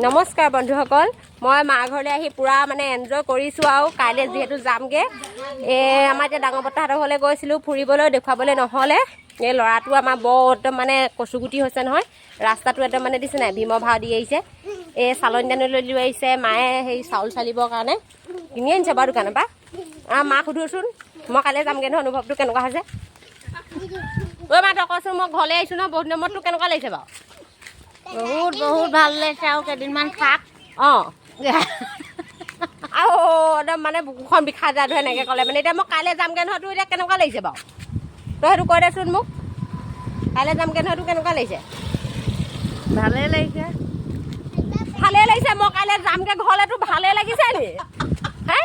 নমস্কাৰ বন্ধুসকল, মই মা ঘৰলৈ আহি পূৰা মানে এনজয় কৰিছোঁ আৰু কাইলৈ যিহেতু যামগৈ। এই আমাৰ এতিয়া ডাঙৰ বৰ্তাহঁতৰ ঘৰলৈ গৈছিলোঁ ফুৰিবলৈ, দেখুৱাবলৈ নহ'লে। এই ল'ৰাটো আমাৰ বৰ একদম মানে কচুগুটি হৈছে নহয়, ৰাস্তাটো একদম মানে দিছে নাই ভীমৰ ভাও দি আহিছে। এই চালনী দানি লৈ লৈ আহিছে মায়ে, সেই চাউল চালিবৰ কাৰণে কিনি আনিছে বাৰু দোকানৰ পৰা। মাক সোধোচোন, মই কাইলৈ যামগৈ নহয়, অনুভৱটো কেনেকুৱা হৈছে? ঐ মা, তই কচোন, মই ঘৰলৈ আহিছোঁ নহয় বহুত দিনৰ মূৰত, তোৰ কেনেকুৱা লাগিছে বাৰু? বহুত বহুত ভাল লাগিছে আৰু কেইদিনমান থাক। অঁ, আৰু একদম মানে বুকুখন বিষাই যায় ধৰ এনেকৈ ক'লে। মানে এতিয়া মই কাইলৈ যামগৈ নহয়, তোৰ এতিয়া কেনেকুৱা লাগিছে বাৰু? তই সেইটো কৈ দেচোন মোক। কাইলৈ যামগৈ নহয়, তোৰ কেনেকুৱা লাগিছে? ভালেই লাগিছে। ভালেই লাগিছে? মই কাইলৈ যামগৈ ঘৰলৈ, তোৰ ভালেই লাগিছে নি হে?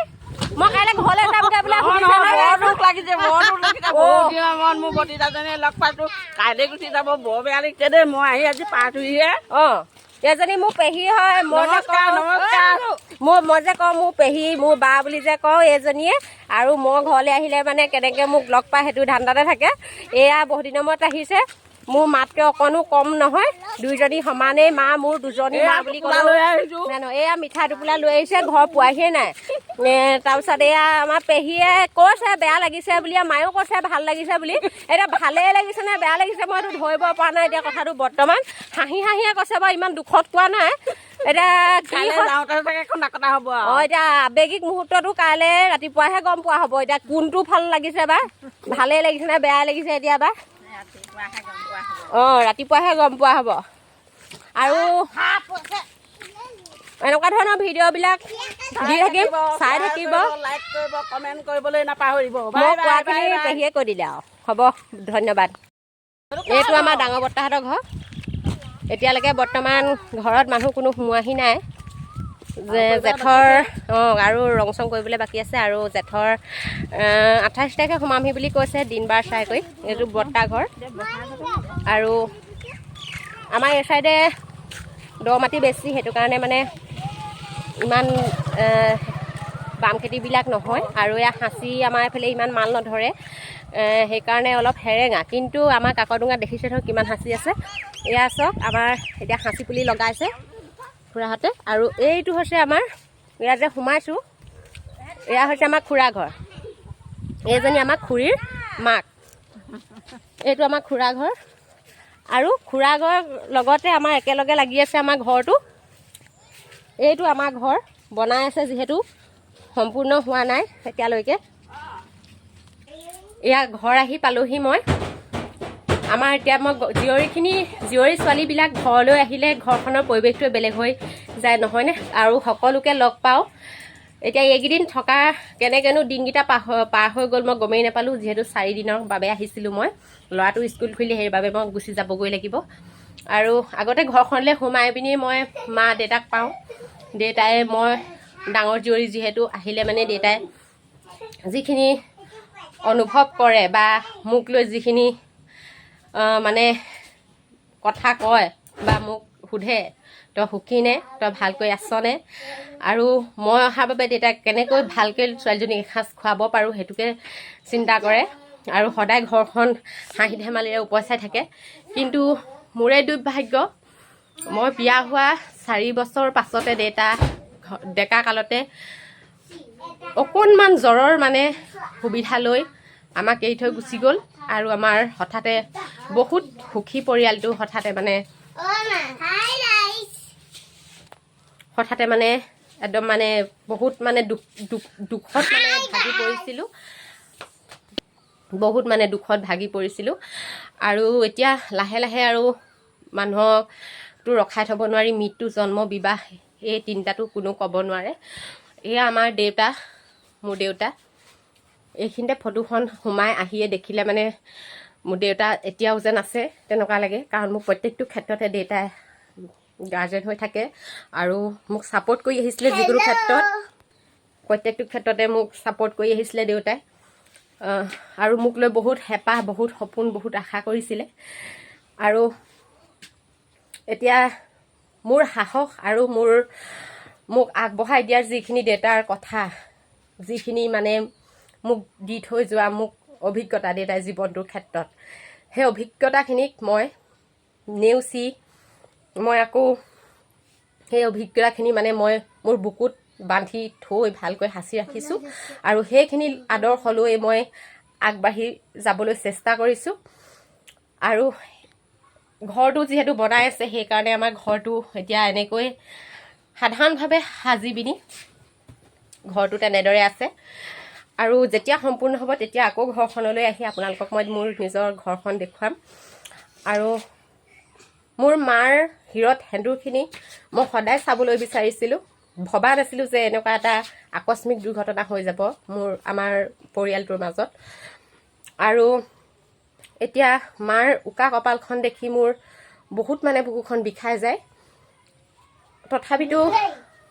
মই কাইলৈ ঘৰলৈ যামগৈ বোলে সুধিছে বৰ নহয়। দুখ লাগিছে, বৰ দুখ লাগিছে। বহুত দিনৰ মূৰত মোৰ ভতিজাজনী লগ পাইছো, কাইলৈ গুচি যাব, বৰ বেয়া লাগিছে দেই। মই আহি আজি পাইছোহিহে। অঁ, এজনী মোৰ পেহী হয়। মই যে নমস্কাৰ, কওঁ নমস্কাৰ। মই যে কওঁ মোৰ পেহী, মোৰ বা বুলি যে কওঁ এইজনীয়ে। আৰু মই ঘৰলৈ আহিলে মানে কেনেকৈ মোক লগ পায় সেইটো ধান্দাতে থাকে। এয়া বহুত দিনৰ মূৰত আহিছে। মোৰ মাতকৈ অকণো কম নহয়, দুইজনী সমানেই মা মোৰ, দুজনী মা এয়া বুলি টোপোলা ক'লেও লৈ আহিছো। নাই নহয়। এয়া মিঠাই টোপোলা লৈ আহিছে, ঘৰ পোৱাহিয়ে নাই। তাৰপিছত এয়া আমাৰ পেহীয়ে কৈছে বেয়া লাগিছে বুলি, আৰু মায়েও কৈছে ভাল লাগিছে বুলি। এতিয়া ভালেই লাগিছে নে বেয়া লাগিছে মই এইটো ধৰিব পৰা নাই এতিয়া কথাটো। বৰ্তমান হাঁহি হাঁহিয়ে কৈছে বাৰু, ইমান দুখত কোৱা নাই। এতিয়া কি কাইলৈ হয়? যাওঁতে চাগে খুন্দা কটা হ'ব আৰু। অঁ, এতিয়া আৱেগিক মুহূৰ্তটো কাইলৈ ৰাতিপুৱাহে গম পোৱা হ'ব, এতিয়া কোনটো ভাল লাগিছে বা ভালেই লাগিছে নে বেয়াই লাগিছে এতিয়া বা। অঁ, ৰাতিপুৱাহে গম পোৱা হ'ব। আৰু এনেকুৱা ধৰণৰ ভিডিঅ'বিলাক দি থাকিম, চাই থাকিব। লাইক কৰিব, কমেণ্ট কৰিবলৈ নাপাহৰিব। মই বাই বাই, কোৱাখিনি বাই বাই। পেহীয়ে কৈ দিলে আৰু হ'ব, ধন্যবাদ। এইটো আমাৰ ডাঙৰ বৰ্তাহঁতৰ ঘৰ। এতিয়ালৈকে বৰ্তমান ঘৰত মানুহ কোনো সোমোৱাহি নাই যে জেঠৰ অঁ আৰু ৰং চং কৰিবলৈ বাকী আছে। আৰু জেঠৰ 28 তাৰিখে সোমামহি বুলি কৈছে, দিন বাৰ চাই কৰি। এইটো বৰ্তা ঘৰ। আৰু আমাৰ এই চাইডে দ মাটি বেছি, সেইটো কাৰণে মানে ইমান বাম খেতিবিলাক নহয়। আৰু এয়া সাঁচি আমাৰ এইফালে ইমান মাল নধৰে, সেইকাৰণে অলপ সেৰেঙা। কিন্তু আমাৰ কাকডোঙাত দেখিছে ধৰক কিমান সাঁচি আছে। এয়া চাওক, আমাৰ এতিয়া সাঁচি পুলি লগাইছে খুৰাহঁতে। আৰু এইটো হৈছে আমাৰ, ইয়াত যে সোমাইছোঁ, এয়া হৈছে আমাৰ খুৰা ঘৰ। এইজনী আমাৰ খুৰীৰ মাক। এইটো আমাৰ খুৰা ঘৰ। আৰু খুৰা ঘৰ লগতে আমাৰ একেলগে লাগি আছে আমাৰ ঘৰটো। এইটো আমাৰ ঘৰ বনাই আছে, যিহেতু সম্পূৰ্ণ হোৱা নাই এতিয়ালৈকে। এয়া ঘৰ আহি পালোহি মই। আমাৰ এতিয়া মই জীয়ৰীখিনি, জীয়ৰী ছোৱালীবিলাক ঘৰলৈ আহিলে ঘৰখনৰ পৰিৱেশটোৱে বেলেগ হৈ যায়, নহয়নে? আৰু সকলোকে লগ পাওঁ। এতিয়া এইকেইদিন থকা কেনেকৈনো দিনকেইটা পাৰ হৈ গ'ল মই গমেই নাপালোঁ। যিহেতু 4 দিনৰ বাবে আহিছিলোঁ মই, ল'ৰাটো স্কুল খুলিলে, সেইবাবে মই গুচি যাবগৈ লাগিব। আৰু আগতে ঘৰখনলৈ সোমাই পিনি মই মা দেউতাক পাওঁ। দেউতাই, মই ডাঙৰ জীয়ৰী যিহেতু, আহিলে মানে দেউতাই যিখিনি অনুভৱ কৰে বা মোক লৈ যিখিনি মানে কথা কয় বা মোক সোধে, তই সুখী নে, তই ভালকৈ আছনে? আৰু মই অহাৰ বাবে দেউতাক কেনেকৈ ভালকৈ ছোৱালীজনীক এসাঁজ খুৱাব পাৰোঁ সেইটোকে চিন্তা কৰে। আৰু সদায় ঘৰখন হাঁহি ধেমালিৰে উপচাই থাকে। কিন্তু মোৰে দুৰ্ভাগ্য, মই বিয়া হোৱা 4 বছৰ পাছতে দেউতা ডেকা কালতে অকণমান জ্বৰৰ মানে সুবিধা লৈ আমাক এৰি থৈ গুচি গ'ল। আৰু আমাৰ হঠাতে বহুত সুখী পৰিয়ালটো হঠাতে মানে একদম মানে বহুত মানে দুখ দুখ দুখত মানে ভাগি পৰিছিলোঁ, বহুত মানে দুখত ভাগি পৰিছিলোঁ। আৰু এতিয়া লাহে লাহে আৰু মানুহকতো ৰখাই থ'ব নোৱাৰি। মৃত্যু, জন্ম, বিবাহ এই তিনিটাতো কোনো ক'ব নোৱাৰে। এয়া আমাৰ দেউতা, মোৰ দেউতা। এইখিনিতে ফটোখন সোমাই আহিয়ে দেখিলে মানে মোৰ দেউতা এতিয়াও যেন আছে তেনেকুৱা লাগে। কাৰণ মোক প্ৰত্যেকটো ক্ষেত্ৰতে দেউতাই গাৰ্জেন হৈ থাকে আৰু মোক ছাপৰ্ট কৰি আহিছিলে যিকোনো ক্ষেত্ৰত। প্ৰত্যেকটো ক্ষেত্ৰতে মোক ছাপৰ্ট কৰি আহিছিলে দেউতাই। আৰু মোক লৈ বহুত হেঁপাহ, বহুত সপোন, বহুত আশা কৰিছিলে। আৰু এতিয়া মোৰ সাহস আৰু মোক আগবঢ়াই দিয়াৰ যিখিনি দেউতাৰ কথা, যিখিনি মানে মোক দি থৈ যোৱা মোক অভিজ্ঞতা দেউতাই জীৱনটোৰ ক্ষেত্ৰত, সেই অভিজ্ঞতাখিনিক মই নেওচি মই আকৌ সেই অভিজ্ঞতাখিনি মানে মই মোৰ বুকুত বান্ধি থৈ ভালকৈ সাঁচি ৰাখিছোঁ আৰু সেইখিনি আদৰ্শ লৈ মই আগবাঢ়ি যাবলৈ চেষ্টা কৰিছোঁ। আৰু ঘৰটো যিহেতু বনাই আছে, সেইকাৰণে আমাৰ ঘৰটো এতিয়া এনেকৈ সাধাৰণভাৱে সাজি পিনি ঘৰটো তেনেদৰে আছে। আৰু যেতিয়া সম্পূৰ্ণ হ'ব, তেতিয়া আকৌ ঘৰখনলৈ আহি আপোনালোকক মই মোৰ নিজৰ ঘৰখন দেখুৱাম। আৰু মোৰ মাৰ শিৰত সেন্দুৰখিনি মই সদায় চাবলৈ বিচাৰিছিলোঁ। ভবা নাছিলোঁ যে এনেকুৱা এটা আকস্মিক দুৰ্ঘটনা হৈ যাব আমাৰ পৰিয়ালটোৰ মাজত। আৰু এতিয়া মাৰ উকা কপালখন দেখি মোৰ বহুত মানে বুকুখন বিষাই যায়। তথাপিতো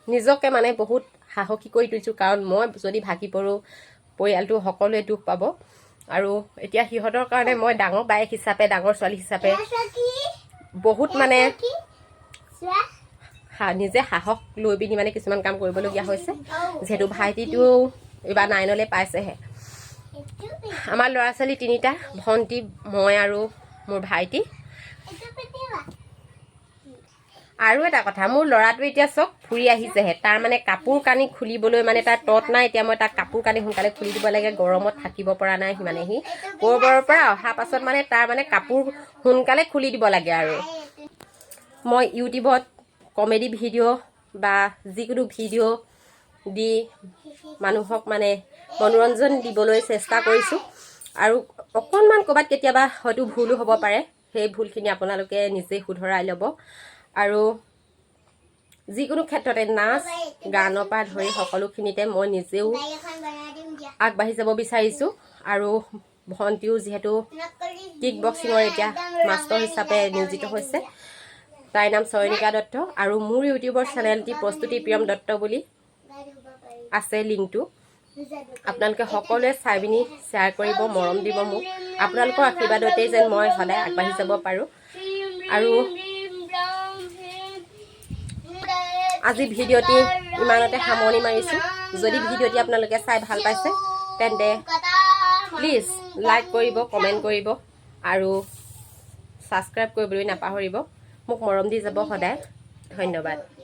নিজকে মানে বহুত সাহসী কৰি তুলিছোঁ, কাৰণ মই যদি ভাগি পৰোঁ, পৰিয়ালটো সকলোৱে দুখ পাব। আৰু এতিয়া সিহঁতৰ কাৰণে মই ডাঙৰ বায়েক হিচাপে, ডাঙৰ ছোৱালী হিচাপে বহুত মানে নিজে সাহস লৈ পিনি মানে কিছুমান কাম কৰিবলগীয়া হৈছে, যিহেতু ভাইটিটোও এইবাৰ 9লৈ পাইছেহে। আমাৰ ল'ৰা ছোৱালী তিনিটা, ভণ্টি, মই আৰু মোৰ ভাইটি। আৰু এটা কথা, মোৰ ল'ৰাটো এতিয়া চব ফুৰি আহিছেহে। তাৰ মানে কাপোৰ কানি খুলিবলৈ মানে তাৰ তত নাই। এতিয়া মই তাক কাপোৰ কানি সোনকালে খুলি দিব লাগে, গৰমত থাকিব পৰা নাই। সি মানে সি ক'ৰবাৰ পৰা অহা পাছত মানে তাৰ মানে কাপোৰ সোনকালে খুলি দিব লাগে। আৰু মই ইউটিউবত কমেডি ভিডিঅ' বা যিকোনো ভিডিঅ' দি মানুহক মানে মনোৰঞ্জন দিবলৈ চেষ্টা কৰিছোঁ। আৰু অকণমান ক'ৰবাত কেতিয়াবা হয়তো ভুলো হ'ব পাৰে, সেই ভুলখিনি আপোনালোকে নিজে শুধৰাই ল'ব। আৰু যিকোনো ক্ষেত্ৰতে, নাচ গানৰ পৰা ধৰি সকলোখিনিতে মই নিজেও আগবাঢ়ি যাব বিচাৰিছোঁ। আৰু ভণ্টিও যিহেতু কিক বক্সিঙৰ এতিয়া মাষ্টৰ হিচাপে নিয়োজিত হৈছে, তাইৰ নাম চয়নিকা দত্ত। আৰু মোৰ ইউটিউবৰ চেনেলটি প্ৰস্তুতি প্ৰিয়ম দত্ত বুলি আছে লিংকটো। আপোনালোকে সকলোৱে চাই পিনি শ্বেয়াৰ কৰিব, মৰম দিব মোক। আপোনালোকৰ আশীৰ্বাদতেই যেন মই সদায় আগবাঢ়ি যাব পাৰোঁ। আৰু আজি ভিডিঅ'টি ইমানতে সামৰণি মাৰিছোঁ। যদি ভিডিঅ'টি আপোনালোকে চাই ভাল পাইছে, তেন্তে প্লিজ লাইক কৰিব, কমেণ্ট কৰিব আৰু ছাবস্ক্ৰাইব কৰিবলৈ নাপাহৰিব। মোক মৰম দি যাব সদায়। ধন্যবাদ।